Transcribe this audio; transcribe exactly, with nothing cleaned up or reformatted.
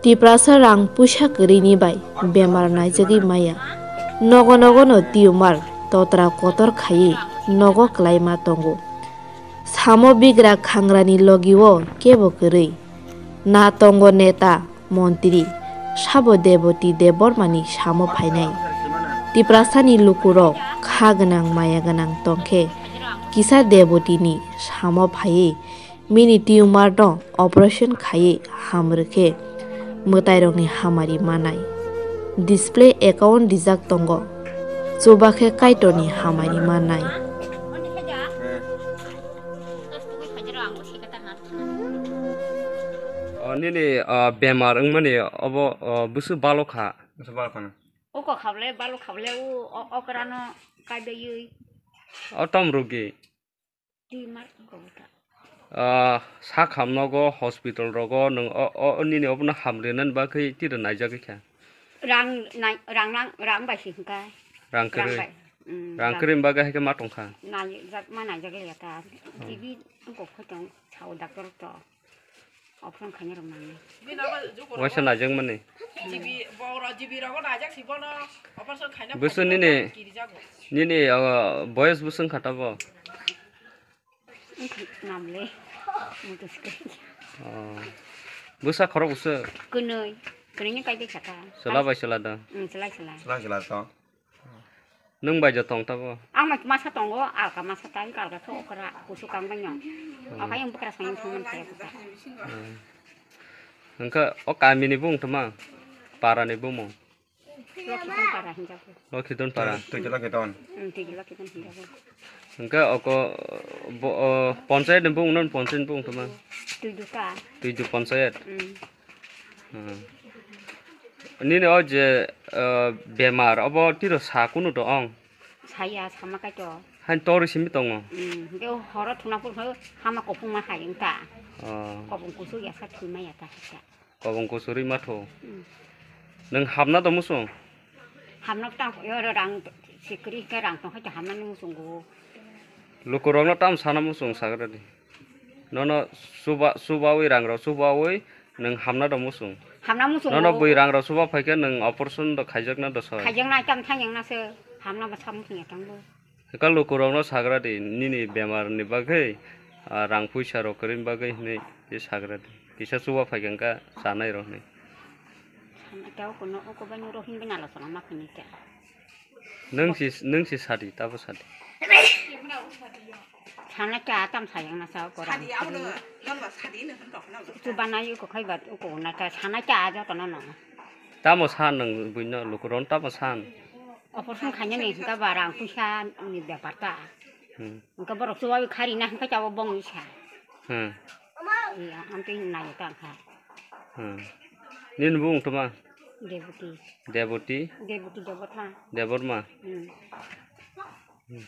Tiprasa rang puisa kwrwini bai bemar naijagwi maya. Nogo nogo no tumor totra kotor khaiwi nogo kwlaima tongo. Samo bigra khangrani logio kebo kwrwi. Na tongo neta, montri, sabo Deboti Debbarmani samo phainai. Tiprasani lukurok kha gwnang maya gwnang tongkhe kisa Debotini samo phaiwi bini tumor no operation khaiwi ham rwkhe mwtairokni hamari manai. Display account rijak tongo. Chuba khe Kaitorni hamari manai. O nini, o, bemar wngmani obo, o, bwswk balo kha? Bwswk balo kha na? Uko khablai, balo khablai, u, o, okra no kaibaiwi. O tom rogi? Tumor wngkha buta. Ah, sak ham nogo hospital rogo nwng o, o, o nini obono ham rinani bagwi tiro naijagwi kha? Rang nai, rang nang, rang bai se hwnka. Rang kwrwi? Rang bai. Mm, rang kwrwi bagwi hai khe ma tongkha? Naijak, ma naijak liya ta. Oh. T V wngkha khotong sao doctor to. Operation khaina rok nangnai. Waisa naijakmani. Jibi, boro jibi rogo naijak si bono operation khaina. Bwswk nini, kirijago. Nini, o, boyos bwswk wngkha tabo? Wngkha namle. Mutus khe. Oh. Bwsa khorok bwswk? Kwnwi. Kwnwi ni kaibai khata. Chwla bai chwla da? Mm, chwla chwla. Chwla chwla to. Nwng bai ja tong tabo? Ang bai masa tongo, alka masa tai, alka khe okra, kusu kang bai no. Hmm. Okai ang bwkra song song man kaya kuta. Hmm. Hwnkhe o kami ni bung tuma? Para ni bumung? Lokhiton para hinjago. Lokhiton para. Twi jila Lokhiton. Hmm, twi jila Lokhiton hinjago. Hwnkhe oko bo, o, ponchayat ni bung non ponchayat ni bung tuma? Twi duka. Twi du ponchayat. Hmm. Hmm. Nini o je, eh, bemar, obo tiro sa kunu do ong? Saya, sama kai to. Hain tori simi tongo? Hmm, hwnkhe horo thuna phuru hama kopung ma hai wngta. Oh. Kopung kusu ya sa thwi ma ya ta hai ta. Kopung kusu rwi ma tho. Hmm. Nwng hamna do musung? Hamna ta yo rang sikri ke rang tong hai ta hamna ni musung go. Lukurokno tamo sana muchung sagradi. Nono chuba-, chubawi rangrok chubawi nwng hamna do muchung. Hamna muchung. Nono bui rangrok chuba phaikhe nwng operation do khaijakna do soi. Khaijakna tam thang yang na se hamna ba sam muchung ya tang bo. Hwnkhe lukurokno sagradi nini bemar ni bagwi, ah, rang puisa rok kwrwini bagwi hinwi tei sagradi. Kisa chuba phaikhe wngkha chanai rok hinwi. Hamna tei oko no oko bai no rohin bai nalo sana ma khini ta. Nwng si, nwng si sadi, tabo sadi. Sana cha tam sayang na sa ko ram. Sadi, abo no, nang ba sadi no hwn rok na. Chubanai uko khai ba uko na ta sana cha ajo to no no. Tamo san nwng buino lukuron tamo san. Operation khaina ni hwnkha ba rang puisa ni bepar ta. Hmm. Hwnkha borok chubawi khari na hwnkha cha bo bong ni sa. Hmm. Iya, amtwi nai ta kha. Hmm. Nini bung tuma? Deboti. Deboti? Deboti Debotma. Debotma? Hmm. Hmm.